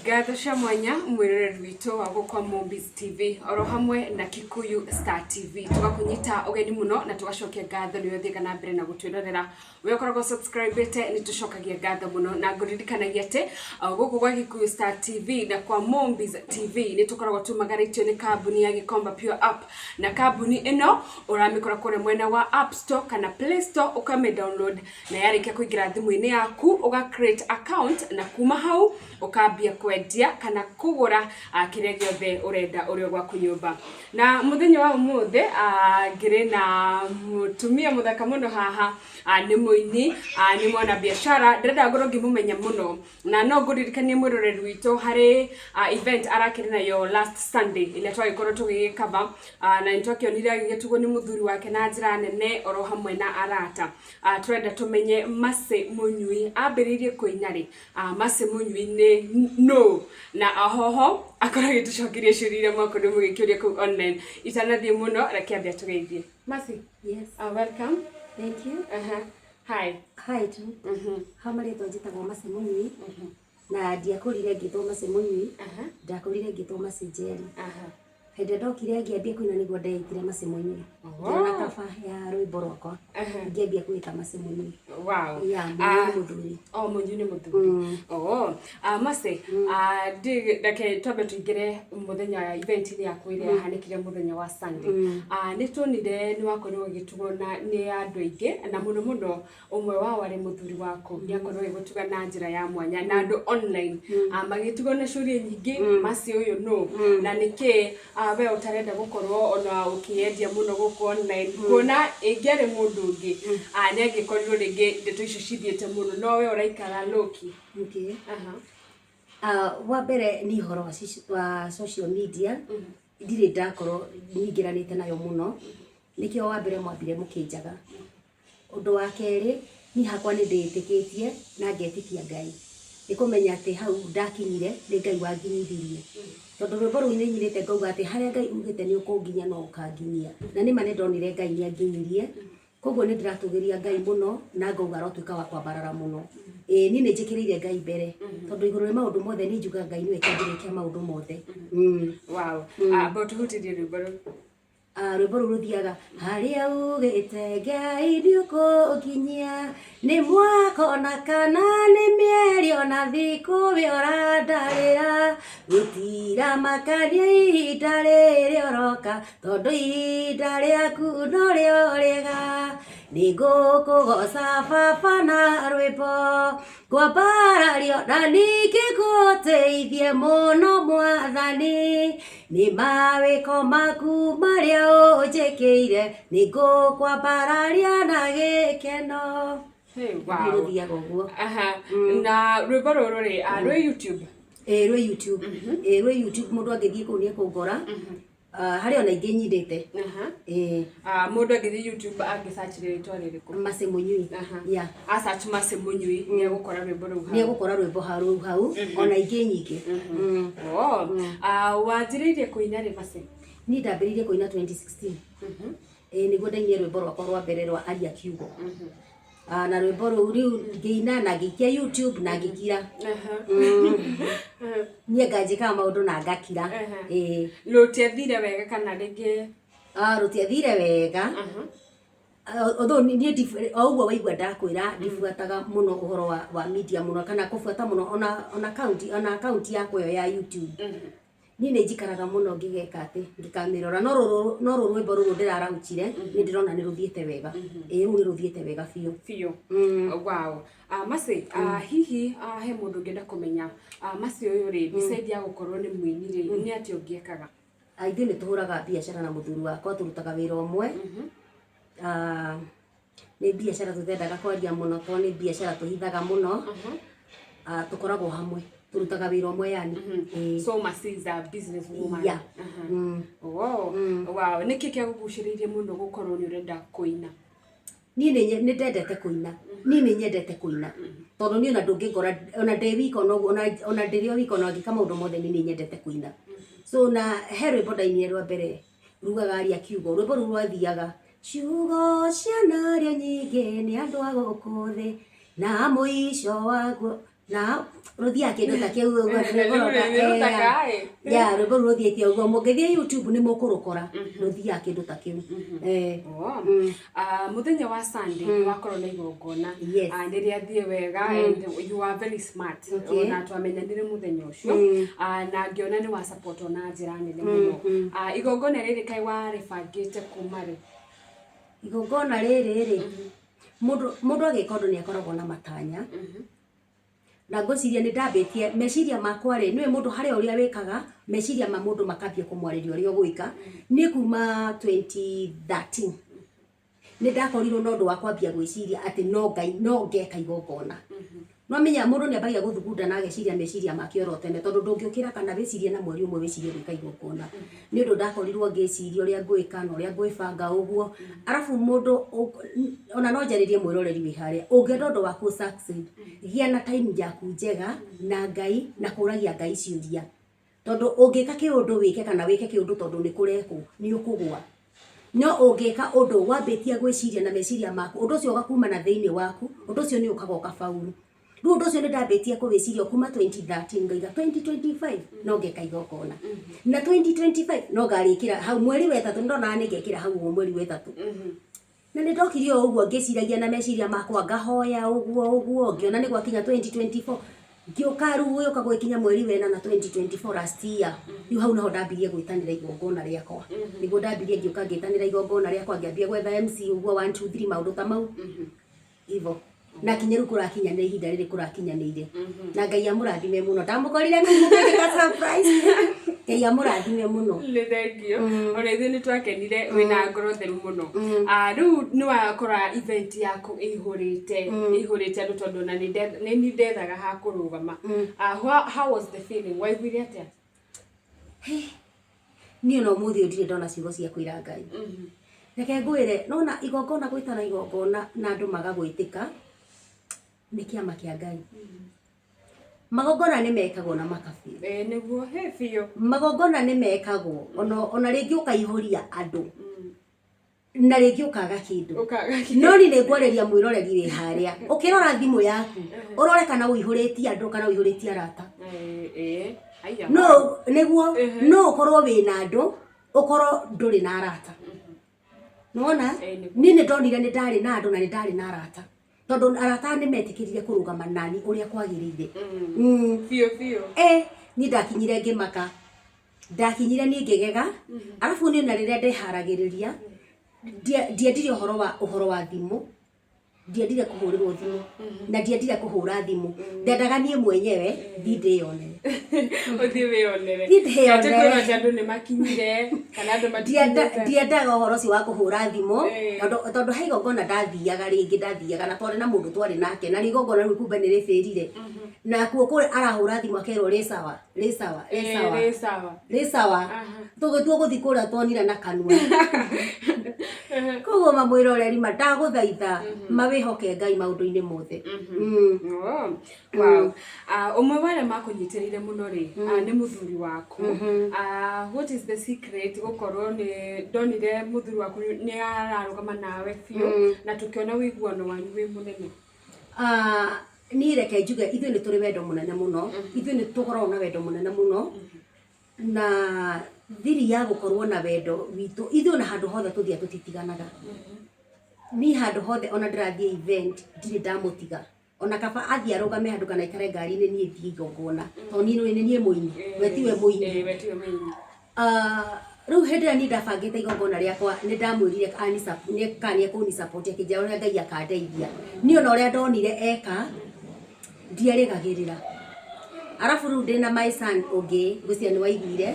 Ngatho cia mwanya mwiroreri witũ wa gũkwa Mombis TV oro hamwe na Kikuyu Star TV. Tugakunyita ũgeni mũno na tugacokia ngatho nĩ ũthiaga na mbere na gũtwĩrorera. We ũkoragwo subscribĩte nĩ tũcokagia ngatho mũno na ngũririkanagia atĩ gũkũ gwa Kikuyu Star TV na kwa Mombis TV nĩ tũkoragwo tumagarĩtio nĩ kambuni ya Gikomba Pure App, na kambuni ĩno ũramĩkora kũrĩa mwena wa App Store kana Play Store, ũkamĩ download, na yarĩkia kũingĩra thimũ-inĩ yaku ũga create account, na kuma hau ũkambia kwendia kana kũgũra kĩrĩa gĩothe ũrenda ũrĩ o gwaku nyũmba. Na mũthenya wa ũmũthĩ ngĩrĩ na mũtumia mũthaka mũno haha, nĩ mũini, nĩ mwana biacara, ndĩrenda ngorwo ngĩmũmenya mũno, na no ngũririkanie mwĩroreri witũ harĩ event arakĩrĩ nayo last Sunday ĩrĩa twagĩkorwo tũgĩgĩkaba, na nĩ twakĩonire agĩgĩtugwo nĩ mũthuri wake na njĩra nene oro hamwe na arata. Tũrenda tũmenye Mercy Mũnyui ambĩrĩirie kũina rĩ, Mercy Mũnyui nĩ nũ, na oho akorwo agĩtũcokeria ciũria iria mwakorirwo mũgĩkĩũria kũu online. Itanathiĩ mũno, reke ambe atũgeithie. Mercy. Yes. Welcome. Thank you. Hi. Hi tu. Ha marĩtwa njĩtagwo Mercy Mũnyui. Na ndiakũrire ngĩtwo Mercy Mũnyui. Ndakũrire ngĩtwo Mercy Njeri. Hĩndĩ ĩrĩa ndokire ngĩambia kũina nĩguo ndeitire Mercy Mũnyui. Ngĩona kaba ya rwĩmbo rwakwa. Ngĩambia kwĩta Mercy Mũnyui. Yeah, Mũnyui nĩ mũthuri. Oh, Mũnyui nĩ mũthuri. Oh. Mercy, reke twambe tũingĩre mũthenya wa event-inĩ yaku ĩrĩa yahanĩkire mũthenya wa Sunday. Nĩ tuonire nĩ wakorirwo ũgĩtugwo na nĩ andũ aingĩ, na mũno mũno ũmwe wao arĩ mũthuri waku. Nĩ akorirwo agĩgũtuga na njĩra ya mwanya na andũ online magĩtugwo na ciũria nyingĩ, Mercy ũyũ nũ na nĩkĩ we ũtarenda gũkorwo ona ũkĩendia mũno gũkũ online, kuona ĩngĩarĩ mũndũ ũngĩ nĩ angĩkorirwo rĩngĩ ndeto icio cithiĩte mũno, no we ũraikara low-key. Okay. Wa mbere nĩ ũhoro wa social media, ndirĩ ndakorwo nyingĩranĩte nayo mũno, nĩkĩo wa mbere mwambire mũkĩnjaga. Ũndũ wa kerĩ, niĩ hakwa nĩ ndĩĩtĩkĩtie na ngetĩkia Ngai, nĩ kũmenya atĩ hau ndakinyire nĩ Ngai wanginyithirie. Tondũ rwĩmbo rũu nĩ nyinĩte ngauga atĩ harĩa Ngai ugĩte nĩ ũkũnginyia no ũkanginyia. Na nĩma nĩ ndonire Ngai nĩ anginyirie, koguo nĩ ndĩratũgĩria Ngai mũno na ngauga arotuĩka wa kwambarara mũno. Ĩĩ niĩ nĩ njĩkĩrĩire Ngai mbere, tondũ igũrũ rĩa maũndũ mothe niĩ njugaga Ngai nĩwe kĩambĩrĩria kĩa maũndũ mothe. Wow. Amba ũtũhutĩrie rwĩmbo rũu. Rwĩmbo rũu rũthiaga, harĩa ugĩte Ngai nĩ ũkũnginyia, nĩ mwaka ona kana nĩ mĩeri ona thikũ we ũrandarĩra, gũtiramakania ihinda rĩrĩa ũroka, tondũ ihinda rĩaku norĩo rĩega. Nĩ ngũkũgoca baba na rwĩmbo, ngwambarario na ningĩ ngũtĩithie mũno mwathani, nĩ mawĩko maku marĩa ũnjĩkĩire, nĩ ngũkwambararia na gĩkeno. Hey, wow. Rũthiaga ũguo. Na rwĩmbo rũrũ rĩ, rwĩ YouTube? Ĩĩ, rwĩ YouTube. Ĩĩ, rwĩ YouTube, mũndũ angĩthiĩ kũu nĩ ekũngora. Harĩ ona ingĩ nyindĩte. Ĩĩ. Mũndũ angĩthiĩ YouTube angĩ search rĩtwa rĩrĩkũ? Mercy Mũnyui. Yeah. A search Mercy Mũnyui nĩ egũkora rwĩmbo rũu hau. Nĩ egũkora rwĩmbo rũu hau ona ingĩ nyingĩ. Oh. Wanjĩrĩirie kũina rĩ, Mercy? Niĩ ndambĩrĩirie kũina 2016. Ĩĩ, nĩguo ndainire rwĩmbo rwakwa rwa mbere rwa Aria Kiugo. Na rwĩmbo rũu rĩu ngĩina na ngĩikia YouTube na ngĩkira. Niĩ nganjĩkaga maũndũ na ngakira. Ĩĩ. Rũtiathire wega kana rĩngĩ? Rũtiathire wega. Although niĩ o ũguo waigua ndakwĩra ndibuataga mũno ũhoro wa media mũno kana kũbuata mũno ona account yakwa ĩyo ya YouTube. Niĩ nĩ njikaraga mũno ngĩgeka atĩ ngĩkamĩrora, no rũrũ rwĩmbo rũrũ ndĩraraunchire nĩ ndĩrona nĩ rũthiĩte wega. Ĩĩ, rũu nĩ rũthiĩte wega biũ. Biũ. Wow. Mercy, hihi he mũndũ ũngĩenda kũmenya Mercy ũyũ rĩ, beside ya gũkorwo nĩ mũini rĩ, nĩ atĩa ũngĩ ekaga? Ithuĩ nĩ tũhũraga biacara na mũthuri wakwa, tũrutaga wĩra ũmwe. Nĩ biacara tũtendaga kwaria mũno tondũ nĩ biacara tũhithaga mũno. Tũkoragwo hamwe, tũrutaga wĩra ũmwe yani. Ĩĩ. So Mercy is a business woman. Yeah. Oh. Wow. Nĩkĩ kĩagũgucĩrĩirie mũno gũkorwo nĩ ũrenda kũina? Niĩ nĩ ndendete kũina. Niĩ nĩ nyendete kũina. Tondũ niĩ ona ndũngĩngora ona ndĩ wika ona ũguo ona ndĩrĩ o wika ona ngĩka maũndũ mothe niĩ nĩ nyendete kũina. So na he rwĩmbo ndainire rwa mbere rugaga Aria Kiugo, rwĩmbo rũu rwathiaga, ciugo cianario nyingĩ nĩ andũ a gũkũ thĩ na mũico waguo. Na rũthiaga kĩndũ ta kĩu ũguo. Nĩrũtaka, ĩ. Ya, rwĩmbo rũu rũthiĩte ũguo. Mũngĩthiĩ YouTube nĩ mũkũrũkora, rũthiaga kĩndũ ta kĩu. Oh. Ah, muthenya wa Sunday wakorwo na igongona. Yes. Ah, nĩ rĩathiĩ wega and you are very smart. Ona twamenyanire muthenya ũcio. Ah, na ngĩona nĩ wa support na njĩra nene mũno. Ah, igongona rĩrĩ kaĩ warĩbangĩte kuma rĩ? Igongona rĩrĩ rĩ, mũndũ agĩka ũndũ nĩ akoragwo na matanya, na ngwĩciria nĩ ndambĩtie meciria makwa rĩ, nĩwe mũndũ harĩa ũrĩa wĩkaga meciria ma mũndũ makambia kũmwarĩria ũrĩa ũgwĩka. Niĩ kuma 2013 nĩ ndakorirwo na ũndũ wa kwambia gwĩciria atĩ no Ngai no ngeka igongona. No menya mũndũ nĩ ambagia gũthugunda na ageciria meciria make oro tene, tondũ ndũngĩũkĩra kana wĩcirie na mweri ũmwe wĩcirie gwĩka igongona. Nĩ ũndũ ndakorirwo ngĩciria ũrĩa ngwĩka na ũrĩa ngwĩbanga ũguo. Arabu mũndũ ona no njarĩrie mwĩroreri wĩ harĩa, ũngĩenda ũndũ waku succeed, gĩa na time yaku njega na Ngai na kũragia Ngai ciũria, tondũ ũngĩka kĩũndũ wĩke kana wĩke kĩũndũ tondũ nĩ kũrekwo, nĩ ũkũgwa. No ũngĩka ũndũ wambĩtie gwĩciria na meciria maku, ũndũ ũcio ũgakuma na thĩinĩ waku, ũndũ ũcio nĩ ũkaga ũkabauru. Rĩu ũndũ ũcio nĩ ndambĩtie kũwĩciria kuma 2013, ngaiga 2025 no ngeka igongona, na 2025 no ngarĩkĩra hau mweri wa ĩtatũ. Ndonaga nĩ ngekĩra hau ũguo mweri wa ĩtatũ, na nĩ ndokire o ũguo ngĩciragia na meciria makwa, ngahoya ũguo ũguo, ngĩona nĩ gwakinya 2024, ngĩũka rĩu gũgĩũka gũgĩkinya mweri wa ĩnana 2024, last year. Rĩu hau naho ndambirie gwĩtanĩra igongona rĩakwa, nĩguo ndambirie ngĩũka ngĩtanĩra igongona rĩakwa, ngĩambia gwetha MC ũguo, 1 2 3, maũndũ ta mau ivo, na kinya rĩu kũrakinya nĩ ihinda rĩrĩ kũrakinyanĩire. Na Ngai amũrathime mũno, ndamũkorire mũgĩka surprise. Ngai amũrathime mũno. Nĩ thengio, ona ithuĩ nĩ twakenire, wĩna ngoro theru mũno. Ah, rĩu nĩ wakora event yaku ĩihũrĩte ĩihũrĩte andũ, tondũ ona nĩ nĩ ndethaga ha kũrũgama. Ah, how was the feeling? Waiguire atĩa? Niĩ ona ũmũthĩ ũyũ ndirĩ ndona ciugo cia kwĩra Ngai. Reke ngwĩre, nona igongona, gwĩtana igongona na andũ magagwĩtĩka nĩ kĩama kĩa Ngai. Magongona nĩ mekagwo na makabira. Ĩĩ, nĩguo he biũ. Magongona nĩ mekagwo ona rĩngĩ ũkaihũria andũ na rĩngĩ ũkaga kĩndũ. Ũkaga kĩndũ. No niĩ nĩ ngwarĩria mwĩroreri wĩ harĩa, ũkĩrora thimũ yaku ũrore kana ũihũrĩtie andũ kana ũihũrĩtie arata. Ĩĩ, ĩĩ, aya. No nĩguo no ũkorwo wĩna andũ, ũkorwo ndũrĩ na arata. Nĩwona? Ĩĩ, nĩguo. Niĩ nĩ ndonire nĩ ndarĩ na andũ na nĩ ndarĩ na arata, tondũ arata nĩ metĩkĩrire kũrũgama nani ũrĩa kwagĩrĩire. Biũ biũ. Niĩ ndakinyire ngĩmaka, ndakinyire niĩ ngĩgega. Arabu niĩ na rĩrĩa ndeharagĩrĩria, ndiendire ũhoro wa thimũ, ndiendire kũhũrĩrwo thimũ na ndiendire kũhũra thimũ. Ndendaga niĩ mwenyewe thiĩ ndĩyonere. Ũthiĩ wĩyonere. Thiĩ ndĩyonere. Atĩ kwĩrwo atĩ andũ nĩ makinyire kana andũ matikinyĩte. Ndiendaga ũhoro ũcio wa kũhũra thimũ, tondũ he igongona ndathiaga rĩngĩ, ndathiaga na twarĩ na mũndũ twarĩ nake, na igongona rĩu kumbe nĩ rĩbĩrire, nakuo kũrĩa arahũra thimũ akerwo rĩ sawa, rĩ sawa, rĩ sawa. Rĩ sawa. Rĩ sawa. Tũgĩtua gũthiĩ kũrĩa tuonire na kanua. Koguo mamwĩroreri ma ndagũthaitha mawĩhoke Ngai maũndũ-inĩ mothe. Oh, wow. Ũmwe wa arĩa makũnyitĩrĩire mũno rĩ, nĩ mũthuri waku. What is the secret gũkorwo nĩ ndonire mũthuri waku nĩ ararũgama nawe biũ na tũkĩona ũiguano wanyu wĩ mũnene? Ah, niĩ reke njuge ithuĩ nĩ tũrĩ wendo mũnene mũno, ithuĩ nĩ tũkoragwo na wendo mũnene mũno, na thiri ya gũkorwo na wendo witũ, ithuĩ ona handũ hothe tũthiĩ tũtitiganaga. Niĩ handũ hothe ona ndĩrathiĩ event ndirĩ ndamũtiga, ona kaba athiĩ arũgame handũ kana aikare ngari-inĩ, niĩ thiĩ igongona, tondũ niĩ nĩ niĩ mũini, we tiwe mũini. Ĩĩ, we tiwe mũini. Ah, rĩu hĩndĩ ĩrĩa niĩ ndabangĩte igongona rĩakwa, nĩ ndamwĩrire kana nĩ ekũni support, akĩnjĩra ũrĩa Ngai akandeithia. Niĩ ona ũrĩa ndonire eka ndierĩgagĩrĩra. Arabu rĩu ndĩna my son ũngĩ, ngwĩciria nĩ waiguire,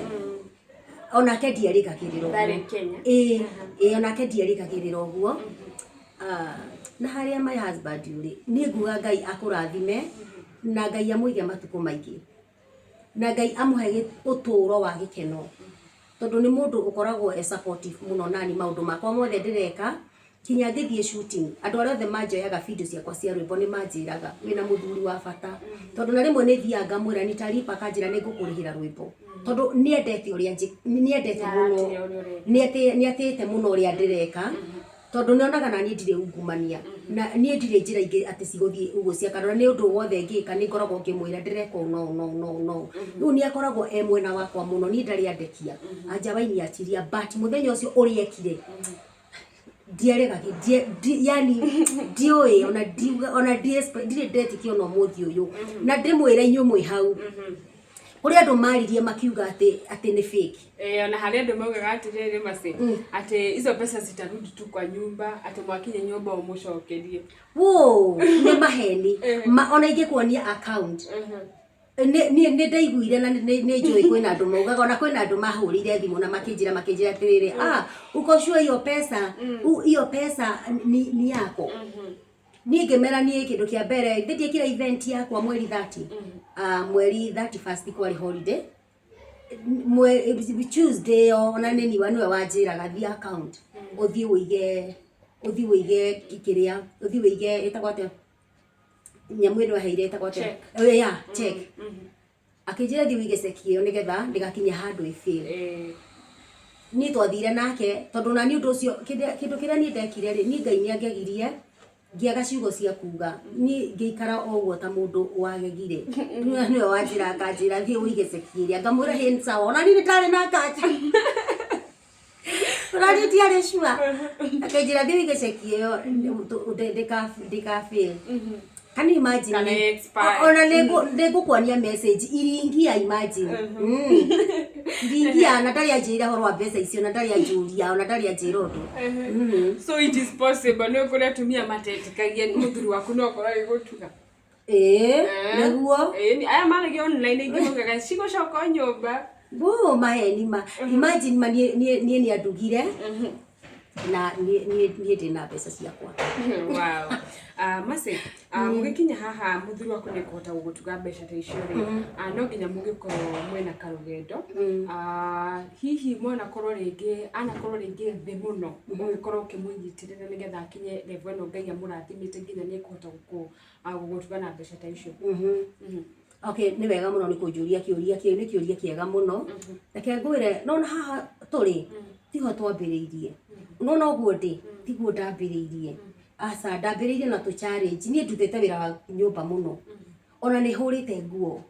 onake ndierĩgagĩrĩra ũguo. Ndarĩ Kenya. Ĩĩ, onake ndierĩgagĩrĩra ũguo. Ah, na harĩa my husband ũrĩ, niĩ nguga Ngai akũrathime na Ngai amũige matukũ maingĩ na Ngai amũhe ũtũũro wa gĩkeno, tondũ nĩ mũndũ ũkoragwo e supportive mũno nani maũndũ makwa mothe ndĩreka, kinya ngĩthiĩ shooting. Andũ arĩa othe manjoyaga video ciakwa cia rwĩmbo nĩ manjĩraga wĩna mũthuri wa bata, tondũ na rĩmwe nĩ thiaga ngamwĩra nitalipa, akanjĩra nĩ ngũkũrĩhĩra rwĩmbo, tondũ nĩ endete ũrĩa nĩ endete mũno. Nĩaratĩĩa ũrĩa ũreka. Nĩ atĩĩte mũno ũrĩa ndĩreka. Tondũ nĩonaga na niĩ ndirĩ ungumania, na niĩ ndirĩ njĩra ingĩ atĩ cigũthiĩ ũguo cia kando, na nĩ ũndũ wothe ngĩka nĩ ngoragwo ngĩmwĩra ndĩreka ũũ na ũũ na ũũ na ũũ na ũũ. Rĩu nĩ akoragwo e mwena wakwa mũno, niĩ ndarĩ andekia, hajawahi niachilia, but mũthenya ũcio ũrĩa ekire, ndiaregagi, yani ndiũĩ ona ndiuga ona ndirĩ ndetĩkia ona ũmũthĩ ũyũ. Na ndĩmwĩre inyuĩ mwĩ hau, kũrĩ andũ maririe makiuga atĩ atĩ nĩ fake. Eh, ona harĩ andũ maugaga atĩrĩrĩ Mercy, atĩ hizo pesa zitarudi tu kwa nyumba, atĩ mwakinya nyũmba ũmũcokerie. Wũ, nĩ maheni. Ma, ona ingĩkuonia account nĩ nĩ nĩ ndaiguire na nĩ nĩ njũĩ kwĩna andũ maugaga, ona kwĩna andũ mahũrĩire thimũ na makĩnjĩra atĩrĩrĩ, ah, uko sure hiyo pesa, hiyo pesa ni yako? Niĩ ngĩmera niĩ kĩndũ kĩa mbere ndĩ ndiekire event yakwa mweri 30, ah, mweri 31st kwarĩ holiday. Tuesday ĩyo ona nĩ niwe nĩwe wanjĩraga thiĩ account, ũthiĩ ũige kĩrĩa, ũthiĩ ũige ĩtagwo atĩa nyamũ ĩno aheire, ĩtagwo atĩa? Check. Eh, ya check. Akĩnjĩra thiĩ ũige ceki ĩyo nĩgetha ndĩgakinye handũ ĩfail. Niĩ twathire nake tondũ na nĩ ũndũ ũcio kĩndũ kĩrĩa niĩ ndekire rĩ, niĩ Ngai nĩ angegirie ngĩaga ciugo cia kuga, niĩ ngĩikara o ũguo ta mũndũ wagegire. Nĩwe nĩwe wanjĩra akanjĩra thiĩ ũige ceki ĩrĩa, ngamwĩra hĩ sawa, ona niĩ nĩ ndarĩ na nganja, ona niĩ ndiarĩ sure. Akĩnjĩra thiĩ ũige ceki ĩyo ndĩka fail. Can you imagine? Kana expire. Ona nĩ ngũkuonia message iriingia, imagine. Iriingia na ndarĩ anjĩra ũhoro wa mbeca icio, na ndarĩ anjũria, ona ndarĩ anjĩra ũndũ. So it is possible, nĩ kũrĩ atumia matetĩkagia mũthuri waku no akorwo agĩgũtuga. Ĩĩ, nĩguo. Ĩĩ, aya maragia online aingĩ maugaga cigũcoka o nyũmba. Wũ, maheni ma. Imagine ma niĩ nĩ andugire na niĩ ndĩna mbeca ciakwa. Wow. Mercy, mũgĩkinya haha mũthuri waku nĩ kũhota gũgũtuga mbeca ta icio rĩ, no nginya mũgĩkorwo mwĩna karũgendo. Hihi mwanakorwo rĩngĩ anakorwo rĩngĩ thĩ mũno, ũgĩkorwo ũkĩmũnyitĩrĩra nĩgetha akinye level ĩno Ngai amũrathimĩte nginya nĩ ekũhota gũgũtuga na mbeca ta icio? Okay, nĩ wega mũno nĩ kũnjũria kĩũria kĩu, nĩ kĩũria kĩega mũno. Reke ngwĩre, nona haha tũrĩ tiho twambĩrĩirie. Nona ũguo ndĩ tiguo ndambĩrĩirie, aca, ndambĩrĩirie na tũ challenge. Niĩ ndutĩte wĩra wa nyũmba mũno, ona nĩ hũrĩte nguo,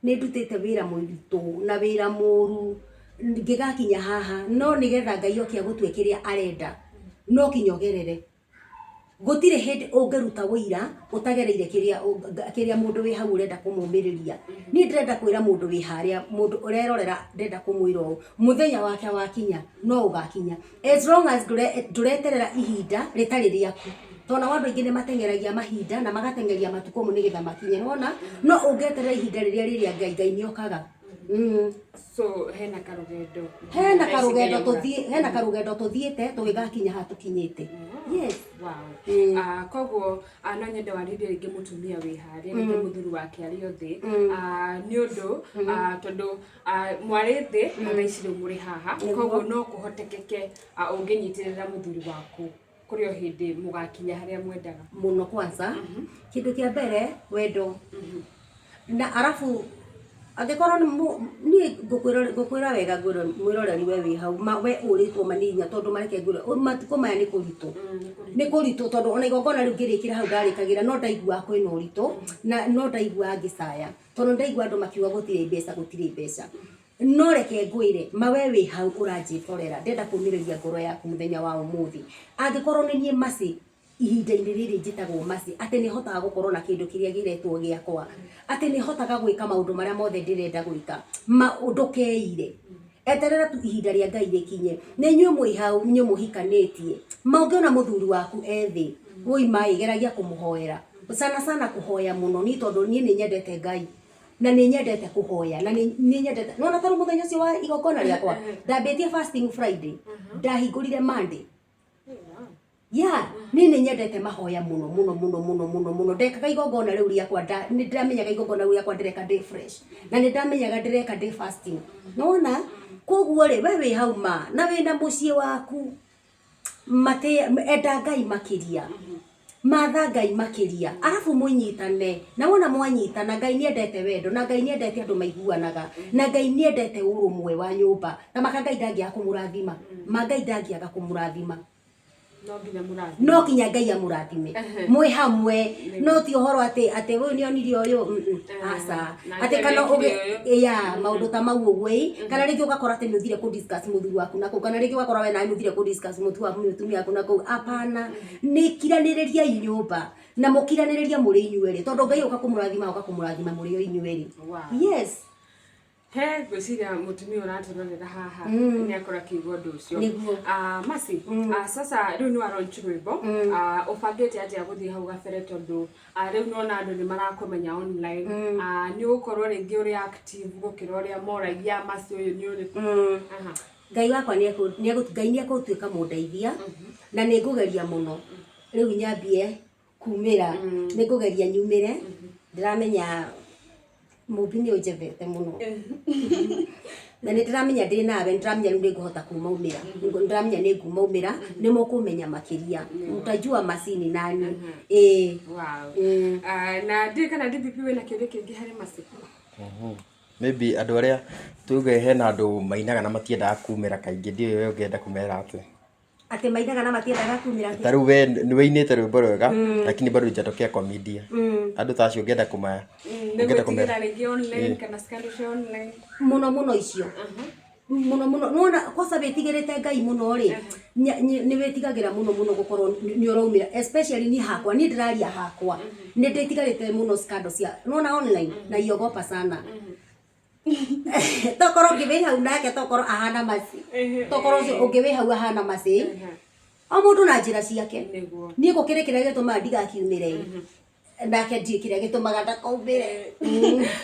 nĩ ndutĩte wĩra mũritũ na wĩra mũru ngĩgakinya haha. No nĩgetha Ngai oke agũtue kĩrĩa arenda, no kinya ũgerere. Gũtirĩ hĩndĩ ũngĩruta wũira ũtagereire kĩrĩa mũndũ wĩ hau ũrenda kũmũmĩrĩria. Niĩ ndĩrenda kwĩra mũndũ wĩ harĩa, mũndũ ũrerorera, ndĩrenda kũmwĩra ũũ, mũthenya wake wakinya no ũgakinya, as long as ndũreterera ihinda rĩtarĩ rĩaku, tondũ nao andũ aingĩ nĩ mateng'eragia mahinda na magateng'eria matukũ mo nĩgetha makinye. Nĩwona, no ũngĩeterera ihinda rĩrĩa rĩrĩa Ngai nĩ okaga. So hena karũgendo. Hena karũgendo tũthiĩ, hena karũgendo tũthiĩte tũgĩgakinya haha tũkinyĩte, yes. Wow. Koguo no nyende warĩrie rĩngĩ mũtumia wĩ harĩa rĩngĩ mũthuri wake arĩ o thĩ, nĩ ũndũ tondũ mwarĩ thĩ na thaa ici rĩu mũrĩ haha. Koguo no kũhotekeke ũngĩnyitĩrĩra mũthuri waku kũrĩ o hĩndĩ mũgakinya harĩa mwendaga. Mũno. Kwanza kĩndũ kĩa mbere, wendo. Na arabu angĩkorwo nĩ niĩ ngũkwĩra wega, ngwĩra mwĩroreri we wĩ hau ma we ũrĩtwo maninya, tondũ mareke ngwĩre matukũ maya nĩ kũritũ, nĩ kũritũ, tondũ ona igongona rĩu ngĩrĩkĩra hau ndarĩkagĩra no ndaiguaga kwĩna ũritũ na no ndaiguaga ngĩcaya, tondũ ndaigua andũ makiuga gũtirĩ mbeca, gũtirĩ mbeca. No reke ngwĩre ma we wĩ hau ũranjĩtorera, ndenda kũmĩrĩria ngoro yaku mũthenya wa ũmũthĩ. Angĩkorwo nĩ niĩ Mercy ihinda-inĩ rĩrĩ njĩtagwo Mercy, atĩ nĩ hotaga gũkorwo na kĩndũ kĩrĩa gĩretwo gĩakwa, atĩ nĩ hotaga gwĩka maũndũ marĩa mothe ndĩrenda gwĩka, ma ndũkeire, eterera tu ihinda rĩa Ngai rĩkinye. Nĩ inyuĩ mwĩ hau, inyuĩ mũhikanĩtie, ma ũngĩona mũthuri waku e thĩ woi maĩ, geragia kũmũhoera sana sana, kũhoya mũno. Niĩ tondũ niĩ nĩ nyendete Ngai na nĩ nyendete kũhoya na nĩ nyendete nona tarĩu mũthenya ũcio wa igongona rĩakwa ndambĩtie fasting Friday, ndahingũrire Monday. Ya niĩ nĩ nyendete mahoya mũno mũno mũno mũno mũno mũno. Ndekaga igongona rĩu rĩakwa, nĩ ndamenyaga igongona rĩu rĩakwa ndĩreka ndĩ fresh, na nĩ ndamenyaga ndĩreka ndĩ fasting, nona. Koguo rĩ, we wĩ hau ma na wĩna mũciĩ waku, mate enda Ngai makĩria, matha Ngai makĩria, arabu mũnyitane. Na wona mwanyitana, Ngai nĩ endete wendo, na Ngai nĩ endete andũ maiguanaga, na Ngai nĩ endete ũrũmwe wa nyũmba. Na maka Ngai ndangĩaga kũmũrathima, ma Ngai ndangĩaga kũmũrathima. No nginya mũrathime. No kinya Ngai amũrathime mwĩ hamwe, no ti ũhoro atĩ atĩ ũyũ nĩ onire ũyũ, aca. Na atĩ kana nĩekire ũgĩ ũyũ. Ya maũndũ ta mau ũguo ĩ, kana rĩngĩ ũgakora atĩ nĩ ũthire kũ discuss mũthuri waku na kũu, kana rĩngĩ ũgakora we nawe nĩ ũthire kũ discuss mũtumia waku na kũu. Apana, nĩ kiranĩrĩriai nyũmba na mũkiranĩrĩrie mũrĩ inyuerĩ, tondũ Ngai ũka kũmũrathima, ũka kũmũrathima mũrĩ o inyuerĩ. Yes. He ngwĩciria mũtumia ũratũrorera haha nĩ akorwo akĩigua ũndũ ũcio. Nĩguo. Ah, Mercy, sasa rĩu nĩ wa launch rwĩmbo. Ũbangĩte atĩa gũthiĩ hau gabere, tondũ rĩu nona andũ nĩ marakũmenya online? Nĩ ũgũkorwo rĩngĩ ũrĩ active gũkĩra ũrĩa moragia Mercy ũyũ nĩ ũrĩkũ? Aha. Ngai wakwa Ngai nĩ egũtuĩka mũndeithia, na nĩ ngũgeria mũno rĩu nyambie kumĩra, nĩ ngũgeria nyumĩre. Ndĩramenya Mũmbi nĩ ũnjendete mũno, na nĩ ndĩramenya ndĩ nawe, nĩ ndĩramenya rĩu nĩ ngũhota kumaumĩra, nĩ ndĩramenya nĩ ngumaumĩra, nĩ mũkũmenya makĩria, mtajua Mercy ni nani, ĩĩ. Wow. Na ndiũĩ kana DPP wĩna kĩũria kĩngĩ harĩ Mercy. Maybe andũ arĩa tuge hena andũ mainaga na matiendaga kumĩra kaingĩ, ndiũĩ we ũngĩenda kũmera atĩa. Atĩ mainaga na matiendaga kumĩra? Ta rĩu we nĩ wĩinĩte rwĩmbo rwega, lakini bado hujatokea kwa media. Andũ ta acio ũngĩenda kũma Nĩ ũngĩenda kũmera? Gwĩtigĩra rĩngĩ online kana scandal cia online? Mũno mũno icio, mũno mũno. Nona kwanza wĩtigĩrĩte Ngai mũno rĩ, nĩ wĩtigagĩra mũno mũno gũkorwo nĩ ũraumĩra, especially niĩ hakwa, niĩ ndĩraria hakwa, nĩ ndĩtigagĩte mũno scandal cia nona online na iogopa sana. Tokorwo ũngĩ wĩ hau nake, tokorwo ahana Mercy, tokorwo ũcio ũngĩ wĩ hau ahana Mercy, o mũndũ na njĩra ciake. Niĩ gũkĩrĩ kĩrĩa gĩtũmaga ndigakiumĩre, nake ndiĩ kĩrĩa gĩtũmaga ndakaumĩre.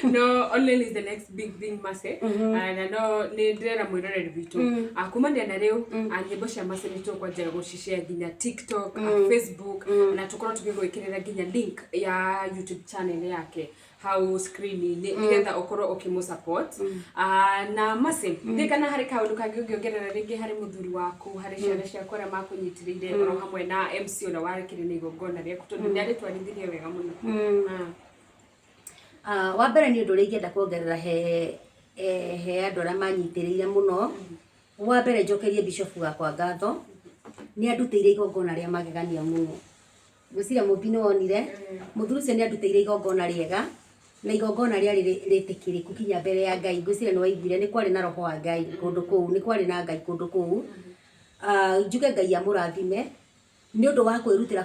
No online is the next big thing, Mercy. Na no nĩ ndĩrera mwĩroreri witũ, kumania na rĩu, nyĩmbo cia Mercy nĩ tũkwanjia gũcishare nginya TikTok, Facebook, na tũkorwo tũgĩgwĩkĩrĩra nginya link ya YouTube channel yake hau screen-inĩ, nĩgetha ũkorwo ũkĩmũ support. Na Mercy, ndĩ kana harĩ kaũndũ kangĩ ũngĩongerera rĩngĩ harĩ mũthuri waku, harĩ ciana ciaku arĩa makũnyitĩrĩire, oro hamwe na MC ũrĩa warekire na igongona rĩaku, tondũ nĩ arĩtwarithirie wega mũno? Wa mbere nĩ ũndũ ũrĩa ingĩenda kuongerera he andũ arĩa manyitĩrĩire mũno. Wa mbere njokerie bishop wakwa ngatho, nĩ andutĩire igongona rĩa magegania mũno. Ngwĩciria Mũmbi nĩ wonire mũthuri ũcio nĩ andutĩire igongona rĩega, na igongona rĩarĩ rĩtĩkĩrĩku kinya mbere ya Ngai. Ngwĩciria nĩ waiguire nĩ kwarĩ na roho wa Ngai kũndũ kũu, nĩ kwarĩ na Ngai kũndũ kũu. Njuge Ngai amũrathime nĩ ũndũ wa kwĩrutĩra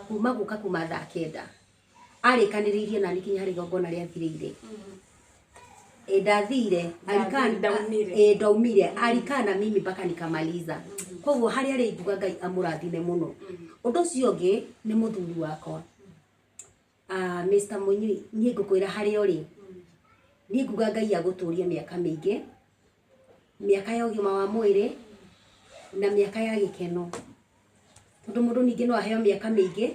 kuma gũka kuma thaa 9 arĩkanĩrĩirie nani kinya harĩ igongona rĩathirĩire. Ĩ ndathire alikaa. Ndaumire. Ĩ ndaumire, alikaa na mimi mpaka nikamaliza. Koguo harĩa arĩ nguga Ngai amũrathime mũno. Ũndũ ũcio ũngĩ nĩ mũthuri wakwa, Mr. Mũnyui. Niĩ ngũkwĩra harĩa ũrĩ, niĩ nguga Ngai agũtũrie mĩaka mĩingĩ, mĩaka ya ũgima wa mwĩrĩ na mĩaka ya gĩkeno, tondũ mũndũ ningĩ no aheo mĩaka mĩingĩ,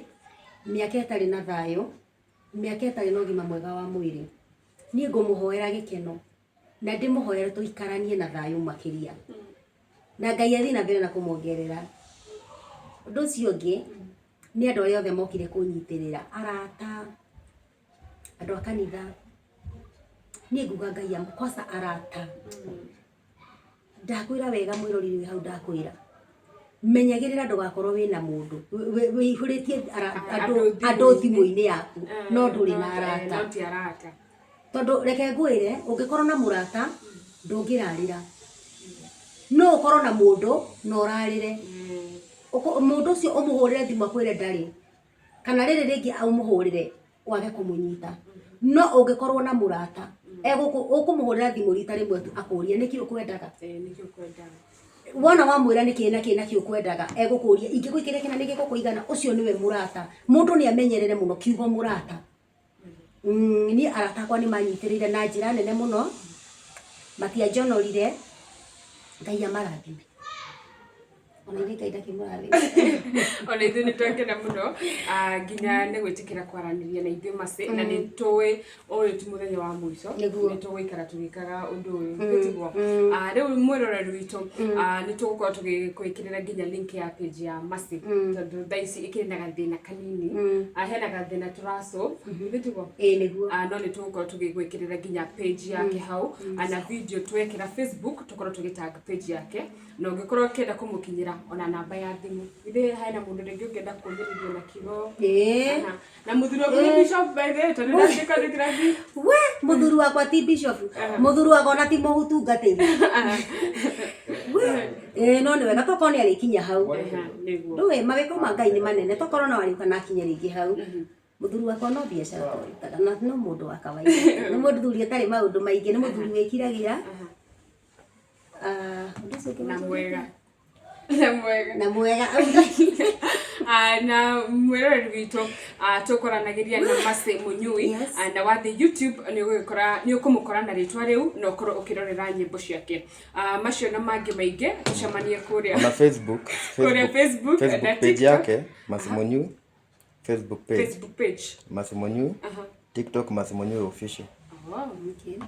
mĩaka ĩtarĩ na thayũ, mĩaka ĩtarĩ na ũgima mwega wa mwĩrĩ. Niĩ ngũmũhoera gĩkeno na ndĩmũhoere tũikaranie na thayũ makĩria, na Ngai athiĩ na mbere na kũmuongerera. Ũndũ ũcio ũngĩ nĩ andũ arĩa othe mokire kũnyitĩrĩra, arata, andũ a kanitha. Niĩ nguga Ngai am kwanza arata. Ndakwĩra wega mwĩrori wĩ hau, ndakwĩra menyagĩrĩra ndũgakorwo wĩna mũndũ wĩihũrĩtie andũ andũ thimũ-inĩ yaku no ndũrĩ na arata. No ti arata. Tondũ reke ngwĩre, ũngĩkorwo na mũrata ndũngĩrarĩra, no ũkorwo na mũndũ na ũrarĩre. Mũndũ ũcio ũmũhũrĩre thimũ akwĩre ndarĩ, kana rĩrĩ rĩngĩ ũmũhũrĩre wage kũmũnyita. No ũngĩkorwo na mũrata ũkũmũhũrĩra thimũ rita rĩmwe tu akũrie nĩkĩ ũkwendaga. Nĩkĩo ũkwendaga. Wona wamwĩra nĩkĩ na kĩ na kĩ ũkwendaga, egũkũria ingĩgũikĩria kĩna nĩgĩgũkũigana. Ũcio nĩwe mũrata. Mũndũ nĩ amenyerere mũno kiugo mũrata. Niĩ arata akwa nĩ manyitĩrĩire na njĩra nene mũno, matianjonorire. Ngai amarathime, ona ithuĩ Ngai ndakĩmũrathime. Ona ithuĩ nĩ twakena mũno, nginya nĩ gwĩtĩkĩra kwaranĩria na ithuĩ, Mercy, na nĩ tũĩ ũyũ ti mũthenya wa mũico. Nĩ tũgũikara tũgĩkaga ũndũ ũyũ nĩtiguo? Rĩu mwĩroreri witũ, nĩ tũgũkorwo tũgĩkwĩkĩrĩra nginya link ya page ya Mercy, tondũ thaa ici ĩkĩrĩ na gathĩna kanini. Hena gathĩna tũrasolve, nĩtiguo? Ĩĩ nĩguo. No nĩ tũgũkorwo tũgĩgwĩkĩrĩra nginya page yake hau, na video twekĩra Facebook tũkorwo tũgĩtag page yake, na ũngĩkorwo ũkĩenda kũmũkinyĩra. Ona namba ya thimũ. Ithe hena mũndũ rĩngĩ ũngĩenda kũmĩrĩrio na kiugo. Ĩĩ. Aha. Na mũthuri waku nĩ bishop by the way, tondũ ndatuĩka nĩ kĩrathi. We mũthuri wakwa ti bishop, mũthuri wakwa ona ti mũtungatĩri. We ĩĩ, no nĩ wega tokorwo nĩ arĩkinya hau. Aha, nĩguo. Ndũĩ mawĩko ma Ngai nĩ manene, tokorwo no arĩũka na akinye rĩngĩ hau. Mũthuri wakwa no biacara twarutaga na no mũndũ wa kawaida, nĩ mũthuri ũtarĩ maũndũ maingĩ, nĩ mũthuri wĩkiragĩra. Ah, ũndũ ũcio ũngĩ Na wanjĩrĩte? mwega. Na mwega. Na mwega. Na mwĩroreri witũ, tũkwaranagĩria na Mercy Munyui. Yes. Na wathiĩ YouTube nĩ ũgũgĩkora, nĩ ũkũmũkora na rĩtwa rĩu na ũkorwo ũkĩrorera nyĩmbo ciake. Macio na mangĩ maingĩ tũcemanie kũrĩa Ona Facebook. Kũrĩa Facebook na Facebook page TikTok. yake Mercy Munyui, Facebook page. Facebook page. Mercy Munyui. TikTok Mercy Munyui official. Oh. Okay.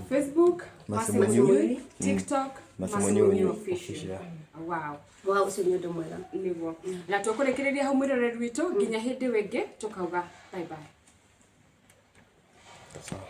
Facebook Mercy Mercy Munyui. Munyui, TikTok Mercy Mercy Munyui Munyui official. official. Wow. Wow, ũcio nĩ ũndũ mwega. Nĩguo. Na tũkũrĩkĩrĩria hau mwĩroreri witũ nginya hĩndĩ ĩyo ĩngĩ tũkauga bye bye. Sawa.